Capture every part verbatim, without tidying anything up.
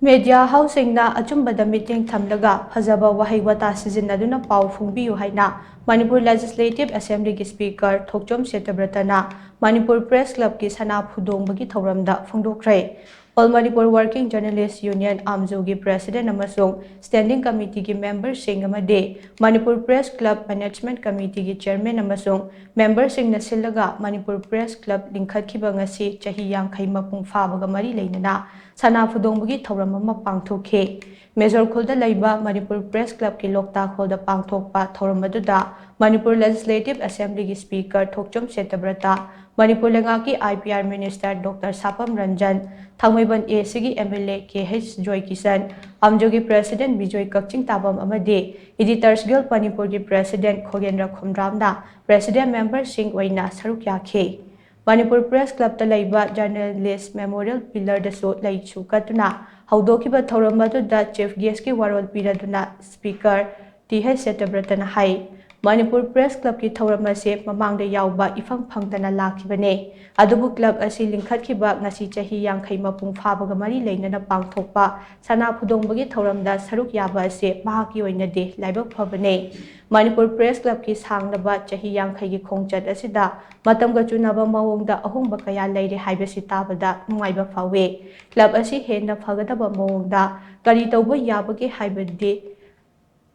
Media houseꯁꯤꯡꯅ ꯑꯆꯨꯝꯕꯗ ꯃꯤꯠꯌꯦꯡ ꯊꯝꯂꯒ ꯐꯖꯕ ꯋꯥꯍꯩ ꯋꯥꯇꯥ ꯁꯤꯖꯤꯟꯅꯗꯨꯅ ꯄꯥꯎ ꯐꯣꯡꯕꯤꯌꯨ ꯍꯥꯏꯅ ꯃꯅꯤꯄꯨꯔ Legislative Assemblyꯒꯤ Speaker ꯊꯣꯛꯆꯣꯝ ꯁꯦꯇꯕ꯭ꯔꯇꯅ ꯃꯅꯤꯄꯨꯔ Press Clubꯀꯤ ꯁꯅꯥ ꯐꯨꯗꯣꯡꯕꯒꯤ ꯊꯧꯔꯝꯗ ꯐꯣꯡꯗꯣꯛꯈ꯭ꯔꯦ꯫ All Manipur Working Journalist Union, ꯑꯥꯝꯖꯣꯒꯤ President ꯑꯃꯁꯨꯡ Standing Committeeꯒꯤ memberꯁꯤꯡ ꯑꯃꯗꯤ Manipur Press Club Management Committeeꯒꯤ Chairman ꯑꯃꯁꯨꯡ memberꯁꯤꯡꯅ ꯁꯤꯜꯂꯒ ꯃꯅꯤꯄꯨꯔ Press Club ꯂꯤꯡꯈꯠꯈꯤꯕ ꯉꯁꯤ ꯆꯍꯤ ꯌꯥꯡꯈꯩ ꯃꯄꯨꯡ ꯐꯥꯕꯒ ꯃꯔꯤ ꯂꯩꯅꯅ ꯁꯅꯥ ꯐꯨꯗꯣꯡꯕꯒꯤ ꯊꯧꯔꯝ ꯑꯃ ꯄꯥꯡꯊꯣꯛꯈꯤ꯫ ꯃꯦꯖꯣꯔ ꯈꯨꯜꯗ ꯂꯩꯕ ꯃꯅꯤꯄꯨꯔ Press Clubꯀꯤ ꯂꯣꯛꯇꯥꯛ ꯍꯣꯜꯗ ꯄꯥꯡꯊꯣꯛꯄ ꯊꯧꯔꯝ ꯑꯗꯨꯗ ꯃꯅꯤꯄꯨꯔ Legislative Assemblyꯒꯤ Speaker ꯊꯣꯛꯆꯣꯝ ꯁꯦꯇꯕ꯭ꯔꯇ, ꯃꯅꯤꯄꯨꯔ ꯂꯩꯉꯥꯛꯀꯤ I P R Minister Doctor ꯁꯥꯄꯝ Ranjan, Thangmeiband A Cꯒꯤ M L A K H Joykishan, ꯑꯥꯝꯖꯣꯒꯤ President Bijoy ꯀꯛꯆꯤꯡ ꯇꯥꯕꯝ ꯑꯃꯗꯤ Editors Guild ꯃꯅꯤꯄꯨꯔꯒꯤ President ꯈꯣꯒꯦꯟꯗ꯭ꯔ ꯈꯣꯝꯗ꯭ꯔꯥꯝꯅ President memberꯁꯤꯡ ꯑꯣꯏꯅ ꯁꯔꯨꯛ ꯌꯥꯈꯤ꯫ ꯃꯅꯤꯄꯨꯔ Press Clubꯇ ꯂꯩꯕ Journalist Memorial Pillarꯗꯁꯨ ꯂꯩꯁꯨ ꯀꯠꯇꯨꯅ ꯍꯧꯗꯣꯛꯈꯤꯕ ꯊꯧꯔꯝ ꯑꯗꯨꯗ Chief Guestꯀꯤ ꯋꯥꯔꯣꯜ ꯄꯤꯔꯗꯨꯅ Speaker ꯇꯤ ꯍꯩꯆ ꯁꯦꯇꯕ꯭ꯔꯇꯅ ꯍꯥꯏ, ꯃꯅꯤꯄꯨꯔ Press Clubꯀꯤ ꯊꯧꯔꯝ ꯑꯁꯤ ꯃꯃꯥꯡꯗ ꯌꯥꯎꯕ ꯏꯐꯪ ꯐꯪꯗꯅ ꯂꯥꯛꯈꯤꯕꯅꯤ꯫ ꯑꯗꯨꯕꯨ club ꯑꯁꯤ ꯂꯤꯡꯈꯠꯈꯤꯕ ꯉꯁꯤ ꯆꯍꯤ ꯌꯥꯡꯈꯩ ꯃꯄꯨꯡ ꯐꯥꯕꯒ ꯃꯔꯤ ꯂꯩꯅꯅ ꯄꯥꯡꯊꯣꯛꯄ ꯁꯅꯥ ꯐꯨꯗꯣꯡꯕꯒꯤ ꯊꯧꯔꯝꯗ ꯁꯔꯨꯛ ꯌꯥꯕ ꯑꯁꯤ ꯃꯍꯥꯛꯀꯤ ꯑꯣꯏꯅꯗꯤ ꯂꯥꯏꯕꯛ ꯐꯕꯅꯤ꯫ ꯃꯅꯤꯄꯨꯔ Press Clubꯀꯤ ꯁꯥꯡꯂꯕ ꯆꯍꯤ ꯌꯥꯡꯈꯩꯒꯤ ꯈꯣꯡꯆꯠ ꯑꯁꯤꯗ ꯃꯇꯝꯒ ꯆꯨꯅꯕ ꯃꯑꯣꯡꯗ ꯑꯍꯣꯡꯕ ꯀꯌꯥ ꯂꯩꯔꯦ ꯍꯥꯏꯕꯁꯤ ꯇꯥꯕꯗ ꯅꯨꯡꯉꯥꯏꯕ ꯐꯥꯎꯏ꯫ Club ꯑꯁꯤ ꯍꯦꯟꯅ ꯐꯒꯗꯕ ꯃꯑꯣꯡꯗ ꯀꯔꯤ ꯇꯧꯕ ꯌꯥꯕꯒꯦ ꯍꯥꯏꯕꯗꯤ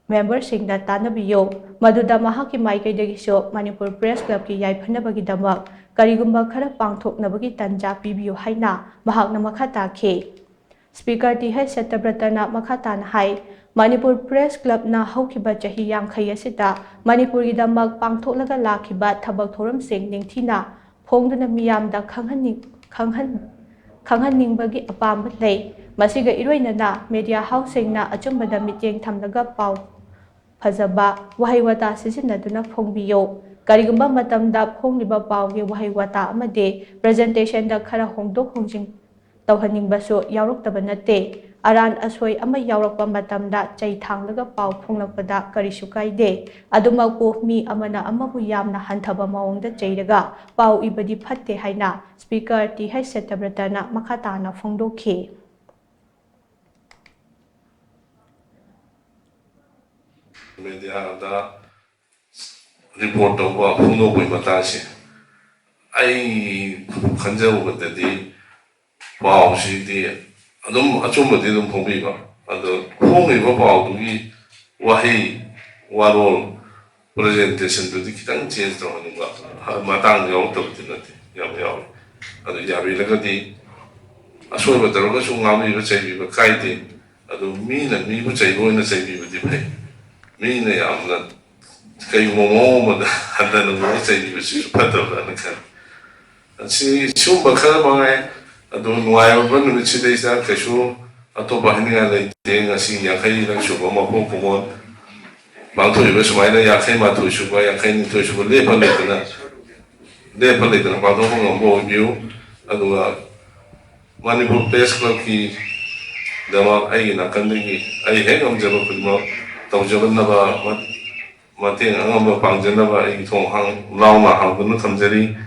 memberꯁꯤꯡꯗ ꯇꯥꯟꯅꯕꯤꯌꯨ꯫ ꯃꯗꯨꯗ ꯃꯍꯥꯛꯀꯤ ꯃꯥꯏꯀꯩꯗꯒꯤꯁꯨ ꯃꯅꯤꯄꯨꯔ Press Clubꯀꯤ ꯌꯥꯏꯐꯅꯕꯒꯤꯗꯃꯛ ꯀꯔꯤꯒꯨꯝꯕ ꯈꯔ ꯄꯥꯡꯊꯣꯛꯅꯕꯒꯤ ꯇꯟꯖꯥ ꯄꯤꯕꯤꯌꯨ ꯍꯥꯏꯅ ꯃꯍꯥꯛꯅ ꯃꯈꯥ ꯇꯥꯈꯤ꯫ Speaker ꯇꯤ ꯍꯩꯆ ꯁꯠꯇꯕ꯭ꯔꯇꯅ ꯃꯈꯥ ꯇꯥꯅ ꯍꯥꯏ, ꯃꯅꯤꯄꯨꯔ Press Clubꯅ ꯍꯧꯈꯤꯕ ꯆꯍꯤ ꯌꯥꯡꯈꯩ ꯑꯁꯤꯗ ꯃꯅꯤꯄꯨꯔꯒꯤꯗꯃꯛ ꯄꯥꯡꯊꯣꯛꯂꯒ ꯂꯥꯛꯈꯤꯕ ꯊꯕꯛ ꯊꯧꯔꯝꯁꯤꯡ ꯅꯤꯡꯊꯤꯅ ꯐꯣꯡꯗꯨꯅ ꯃꯤꯌꯥꯝꯗ ꯈꯪꯍꯟꯅꯤꯡ-, ꯈꯪꯍꯟ-, ꯈꯪꯍꯟꯅꯤꯡꯕꯒꯤ ꯑꯄꯥꯝꯕ ꯂꯩ꯫ ꯃꯁꯤꯒ ꯏꯔꯣꯏꯅꯅ media houseꯁꯤꯡꯅ ꯑꯆꯨꯝꯕꯗ ꯃꯤꯠꯌꯦꯡ ꯊꯝꯂꯒ ꯄꯥꯎ ꯐꯖꯕ ꯋꯥꯍꯩ ꯋꯥꯇꯥ ꯁꯤꯖꯤꯟꯅꯗꯨꯅ ꯐꯣꯡꯕꯤꯌꯨ꯫ ꯀꯔꯤꯒꯨꯝꯕ ꯃꯇꯝꯗ ꯐꯣꯡꯂꯤꯕ ꯄꯥꯎꯒꯤ ꯋꯥꯍꯩ ꯋꯥꯇꯥ ꯑꯃꯗꯤ presentationꯗ ꯈꯔ ꯍꯣꯡꯗꯣꯛ ꯍꯣꯡꯖꯤꯟ ꯇꯧꯍꯟꯅꯤꯡꯕꯁꯨ ꯌꯥꯎꯔꯛꯇꯕ ꯅꯠꯇꯦ꯫ ꯑꯔꯥꯟ ꯑꯁꯣꯏ ꯑꯃ ꯌꯥꯎꯔꯛꯄ ꯃꯇꯝꯗ ꯆꯩ ꯊꯥꯡꯂꯒ ꯄꯥꯎ ꯐꯣꯡꯂꯛꯄꯗ ꯀꯔꯤꯁꯨ ꯀꯥꯏꯗꯦ꯫ ꯑꯗꯨꯃꯛꯄꯨ ꯃꯤ ꯑꯃꯅ ꯑꯃꯕꯨ ꯌꯥꯝꯅ ꯍꯟꯊꯕ ꯃꯑꯣꯡꯗ ꯆꯩꯔꯒ ꯄꯥꯎ ꯏꯕꯗꯤ ꯐꯠꯇꯦ ꯍꯥꯏꯅ Speaker ꯇꯤ ꯍꯩꯆ ꯁꯠꯇꯕ꯭ꯔꯇꯅ ꯃꯈꯥ ꯇꯥꯅ ꯐꯣꯡꯗꯣꯛꯈꯤ꯫ ꯃꯦꯗꯤꯌꯥꯗ ꯔꯤꯄꯣꯔꯠ ꯇꯧꯕ ꯐꯣꯡꯗꯣꯛꯄꯒꯤ ꯃꯇꯥꯡꯁꯦ ꯑꯩ ꯈꯟꯖꯔꯨꯕꯗꯗꯤ ꯄꯥꯎꯁꯤꯗꯤ ꯑꯗꯨꯝ ꯑꯆꯨꯝꯕꯗꯤ ꯑꯗꯨꯝ ꯐꯣꯡꯕꯤꯕ, ꯑꯗꯣ ꯐꯣꯡꯉꯤꯕ ꯄꯥꯎꯗꯨꯒꯤ ꯋꯥꯍꯩ ꯋꯥꯔꯣꯜ ꯄ꯭ꯔꯖꯦꯟꯇꯦꯁꯟꯗꯨꯗꯤ ꯈꯤꯇꯪ ꯆꯦꯟꯖ ꯇꯧꯍꯟꯅꯤꯡꯕ ꯃꯇꯥꯡ ꯌꯥꯎꯔꯛꯇꯕꯗꯤ ꯅꯠꯇꯦ, ꯌꯥꯝ ꯌꯥꯎꯔꯦ꯫ ꯑꯗꯨ ꯌꯥꯕꯤꯔꯒꯗꯤ ꯑꯁꯣꯏꯕ ꯇꯧꯔꯒꯁꯨ ꯉꯥꯡꯕꯤꯕ ꯆꯩꯕꯤꯕ ꯀꯥꯏꯗꯦ꯫ ꯑꯗꯨ ꯃꯤꯅ ꯃꯤꯕꯨ ꯆꯩꯕ ꯑꯣꯏꯅ ꯆꯩꯕꯤꯕꯗꯤ ꯐꯩ꯫ ꯃꯤꯅ ꯌꯥꯝꯅ ꯀꯩꯒꯨꯝꯕ ꯃꯑꯣꯡ ꯑꯃꯗ ꯍꯟꯊꯅ ꯎꯔꯒ ꯆꯩꯕꯤꯕꯁꯤꯁꯨ ꯐꯠꯇꯕ꯭ꯔꯥꯅ ꯈꯜꯂꯤ꯫ ꯑꯁꯤ ꯁꯤꯒꯨꯝꯕ ꯈꯔ ꯃꯉꯥꯏ꯫ ꯑꯗꯨ ꯅꯨꯡꯉꯥꯏꯔꯕ ꯅꯨꯃꯤꯠꯁꯤꯗꯩꯁꯤꯗ ꯀꯩꯁꯨ ꯑꯇꯣꯞꯄ ꯍꯥꯏꯅꯤꯡꯉꯥꯏ ꯂꯩꯇꯦ꯫ ꯉꯁꯤ ꯌꯥꯡꯈꯩꯔꯛ ꯁꯨꯕ ꯃꯄꯣꯛ ꯀꯨꯝꯑꯣꯟ ꯄꯥꯡꯊꯣꯛꯏꯕ ꯁꯨꯃꯥꯏꯅ ꯌꯥꯡꯈꯩ ꯃꯥꯊꯣꯏ ꯁꯨꯕ, ꯌꯥꯡꯈꯩ ꯅꯤꯊꯣꯏ ꯁꯨꯕ ꯂꯦꯞꯄ ꯂꯩꯇꯅ, ꯂꯦꯞꯄ ꯂꯩꯇꯅ ꯄꯥꯡꯊꯣꯛꯄ ꯉꯝꯕ ꯑꯣꯏꯕꯤꯌꯨ꯫ ꯑꯗꯨꯒ ꯃꯅꯤꯄꯨꯔ ꯄ꯭ꯔꯦꯁ ꯀ꯭ꯂꯕꯀꯤꯗꯃꯛ ꯑꯩꯒꯤ ꯅꯥꯀꯟꯗꯒꯤ ꯑꯩ ꯍꯦꯛ ꯉꯝꯖꯕ ꯈꯨꯗꯤꯡꯃꯛ ꯇꯧꯖꯅꯕ, ꯃꯇꯦꯡ ꯑꯉꯝꯕ ꯄꯥꯡꯖꯅꯕ ꯑꯩꯒꯤ ꯊꯣꯡ ꯍꯥꯡ-, ꯂꯥꯎꯅ ꯍꯥꯡꯗꯨꯅ ꯊꯝꯖꯔꯤ꯫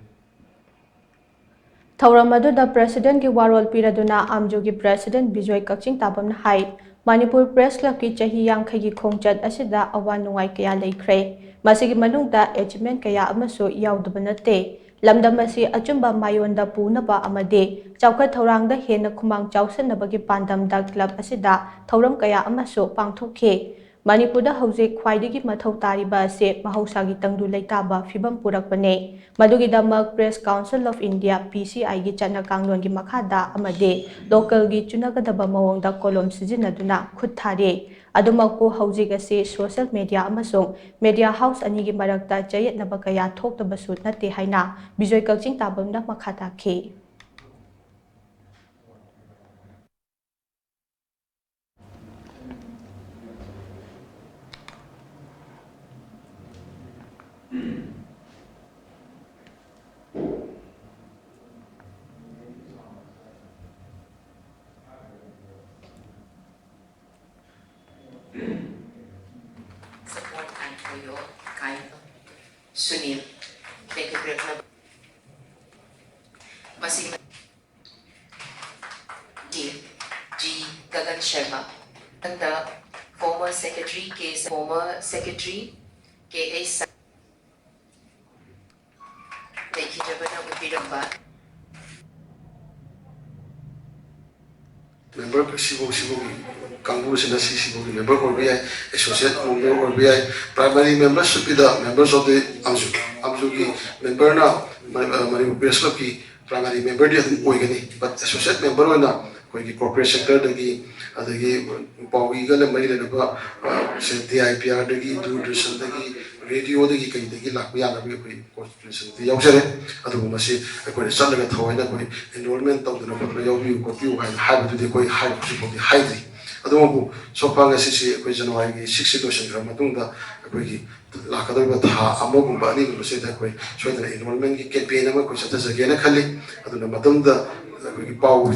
ꯊꯧꯔꯝ ꯑꯗꯨꯗ ꯄ꯭ꯔꯦꯁꯤꯗꯦꯟꯠꯀꯤ ꯋꯥꯔꯣꯜ ꯄꯤꯔꯗꯨꯅ ꯑꯥꯝꯖꯨꯒꯤ ꯄ꯭ꯔꯦꯁꯤꯗꯦꯟꯠ ꯕꯤꯖꯣꯏ ꯀꯛꯆꯤꯡ ꯇꯥꯕꯝꯅ ꯍꯥꯏ, ꯃꯅꯤꯄꯨꯔ ꯄ꯭ꯔꯦꯁ ꯀ꯭ꯂꯕꯀꯤ ꯆꯍꯤ ꯌꯥꯡꯈꯩꯒꯤ ꯈꯣꯡꯆꯠ ꯑꯁꯤꯗ ꯑꯋꯥ ꯅꯨꯡꯉꯥꯏ ꯀꯌꯥ ꯂꯩꯈ꯭ꯔꯦ꯫ ꯃꯁꯤꯒꯤ ꯃꯅꯨꯡꯗ ꯑꯦꯆꯤꯞꯃꯦꯟꯠ ꯀꯌꯥ ꯑꯃꯁꯨ ꯌꯥꯎꯗꯕ ꯅꯠꯇꯦ꯫ ꯂꯝꯗꯝ ꯑꯁꯤ ꯑꯆꯨꯝꯕ ꯃꯥꯏꯑꯣꯟꯗ ꯄꯨꯅꯕ ꯑꯃꯗꯤ ꯆꯥꯎꯈꯠ ꯊꯧꯔꯥꯡꯗ ꯍꯦꯟꯅ ꯈꯨꯃꯥꯡ ꯆꯥꯎꯁꯤꯟꯅꯕꯒꯤ ꯄꯥꯟꯗꯝꯗ ꯀ꯭ꯂꯕ ꯑꯁꯤꯗ ꯊꯧꯔꯝ ꯀꯌꯥ ꯑꯃꯁꯨ ꯄꯥꯡꯊꯣꯛꯈꯤ꯫ ꯃꯅꯤꯄꯨꯔꯗ ꯍꯧꯖꯤꯛ ꯈ꯭ꯋꯥꯏꯗꯒꯤ ꯃꯊꯧ ꯇꯥꯔꯤꯕ ꯑꯁꯤ ꯃꯍꯧꯁꯥꯒꯤ ꯇꯪꯗꯨ ꯂꯩꯇꯥꯕ ꯐꯤꯕꯝ ꯄꯨꯔꯛꯄꯅꯤ꯫ ꯃꯗꯨꯒꯤꯗꯃꯛ Press Council of India, P C I ꯒꯤ ꯆꯠꯅ ꯀꯥꯡꯂꯣꯟꯒꯤ ꯃꯈꯥꯗ ꯑꯃꯗꯤ ꯂꯣꯀꯦꯜꯒꯤ ꯆꯨꯅꯒꯗꯕ ꯃꯑꯣꯡꯗ ꯀꯣꯂꯣꯝ ꯁꯤꯖꯤꯟꯅꯗꯨꯅ ꯈꯨꯠ ꯊꯥꯔꯤ꯫ ꯑꯗꯨꯃꯛꯄꯨ ꯍꯧꯖꯤꯛ ꯑꯁꯤ ꯁꯣꯁꯦꯜ ꯃꯦꯗꯤꯌꯥ ꯑꯃꯁꯨꯡ ꯃꯦꯗꯤꯌꯥ ꯍꯥꯎꯁ ꯑꯅꯤꯒꯤ ꯃꯔꯛꯇ ꯆꯌꯦꯠꯅꯕ ꯀꯌꯥ ꯊꯣꯛꯇꯕꯁꯨ ꯅꯠꯇꯦ ꯍꯥꯏꯅ ꯕꯤꯖꯣꯏ ꯀꯛꯆꯤꯡ ꯇꯥꯕꯝꯅ ꯃꯈꯥ ꯇꯥꯈꯤ꯫ Support and for your kind. Sunil, thank you, President. ꯃꯁꯤ ꯗꯤ ꯖꯤ ꯒꯒꯟ ꯁꯔꯃ, ꯃꯊꯪꯗ Former Secretary K former Secretary K H ꯂꯩꯈꯤꯗ꯭ꯔꯕꯅ ꯎꯠꯄꯤꯔꯝꯕ꯫ Member ꯁꯤꯕꯨ ꯁꯤꯕꯨꯒꯤ ꯀꯥꯡꯕꯨꯁꯤꯅ ꯁꯤ ꯁꯤꯕꯨꯒꯤ member ꯑꯣꯏꯕ ꯌꯥꯏ, associate member ꯑꯣꯏꯕ ꯌꯥꯏ꯫ Primary membership is the members of the ꯑꯝꯖꯨ꯫ ꯑꯝꯖꯨꯒꯤ memberꯅ ꯃꯅꯤ-, ꯃꯅꯤꯄꯨꯔ Press Clubꯀꯤ primary memberꯗꯤ ꯑꯗꯨꯝ ꯑꯣꯏꯒꯅꯤ, but associate member ꯑꯣꯏꯅ ꯑꯩꯈꯣꯏꯒꯤ corporate sectorꯗꯒꯤ, ꯑꯗꯒꯤ ꯄꯥꯎꯒꯤꯒ ꯃꯔꯤ ꯂꯩꯅꯕ, ꯑ, ꯁꯦ, D I P Rꯗꯒꯤ, ꯗꯨꯔꯗꯔꯁꯟꯗꯒꯤ, radioꯗꯒꯤ ꯀꯩꯗꯒꯤ ꯂꯥꯛꯄ ꯌꯥꯅꯕꯒꯤ ꯑꯩꯈꯣꯏ contributionꯗꯤ ꯌꯥꯎꯖꯔꯦ꯫ ꯑꯗꯨꯕꯨ ꯃꯁꯤ ꯑꯩꯈꯣꯏꯅ ꯆꯠꯂꯒ ꯊꯑꯣꯏꯅ ꯑꯩꯈꯣꯏ enrollment ꯇꯧꯗꯅ ꯈꯣꯠꯇꯅ ꯌꯥꯎꯕꯤꯌꯨ ꯈꯣꯠꯄꯤꯌꯨ ꯍꯥꯏꯅ ꯍꯥꯏꯕꯗꯨꯗꯤ ꯑꯩꯈꯣꯏ ꯍꯥꯏ-, ꯍꯧꯖꯤꯛ ꯐꯥꯎꯗꯤ ꯍꯥꯏꯗ꯭ꯔꯤ꯫ ꯑꯗꯨꯕꯨ SOFA ꯉꯁꯤꯁꯤ ꯑꯩꯈꯣꯏ Januaryꯒꯤ sixꯁꯤ ꯂꯣꯏꯁꯤꯟꯈ꯭ꯔ ꯃꯇꯨꯡꯗ ꯑꯩꯈꯣꯏꯒꯤ ꯂꯥꯛꯀꯗꯧꯔꯤꯕ ꯊꯥ ꯑꯃꯒꯨꯝꯕ ꯑꯅꯤꯒꯨꯝꯕꯁꯤꯗ ꯑꯩꯈꯣꯏ ꯁꯣꯏꯗꯅ enrollmentꯀꯤ campaign ꯑꯃ ꯑꯩꯈꯣꯏ ꯆꯠꯊꯖꯒꯦꯅ ꯈꯜꯂꯤ꯫ ꯑꯗꯨꯅ ꯃꯇꯝꯗ ꯑꯩꯈꯣꯏꯒꯤ ꯄꯥꯎ,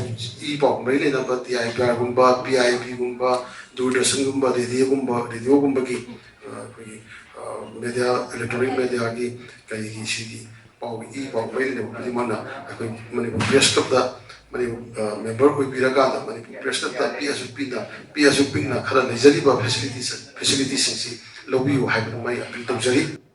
ꯏ ꯄꯥꯎ ꯃꯔꯤ ꯂꯩꯅꯕ D I P Rꯒꯨꯝꯕ, P I Bꯒꯨꯝꯕ, ꯗꯨꯔꯗꯔꯁꯟꯒꯨꯝꯕ, radioꯒꯨꯝꯕ, radioꯒꯨꯝꯕꯒꯤ, ꯑ, ꯑꯩꯈꯣꯏꯒꯤ, ꯑ, media, electronic mediaꯒꯤ ꯀꯔꯤꯒꯤ ꯁꯤꯒꯤ ꯄꯥꯎ, ꯏ ꯄꯥꯎ ꯃꯔꯤ ꯂꯩꯅꯕ ꯈꯨꯗꯤꯡꯃꯛꯅ ꯑꯩꯈꯣꯏ ꯃꯅꯤꯄꯨꯔ Press Clubꯇ ꯃꯅꯤꯄꯨꯔ, ꯑ, member ꯑꯣꯏꯕꯤꯔꯀꯥꯟꯗ ꯃꯅꯤꯄꯨꯔ Press Clubꯇ ꯄꯤꯛꯑꯁꯨ ꯄꯤꯛꯅ, ꯄꯤꯛꯑꯁꯨ ꯄꯤꯛꯅ ꯈꯔ ꯂꯩꯖꯔꯤꯕ facilities, facilitiesꯁꯤꯡꯁꯤ ꯂꯧꯕꯤꯌꯨ ꯍꯥꯏꯕꯗꯨ ꯑꯩ appeal ꯇꯧꯖꯔꯤ꯫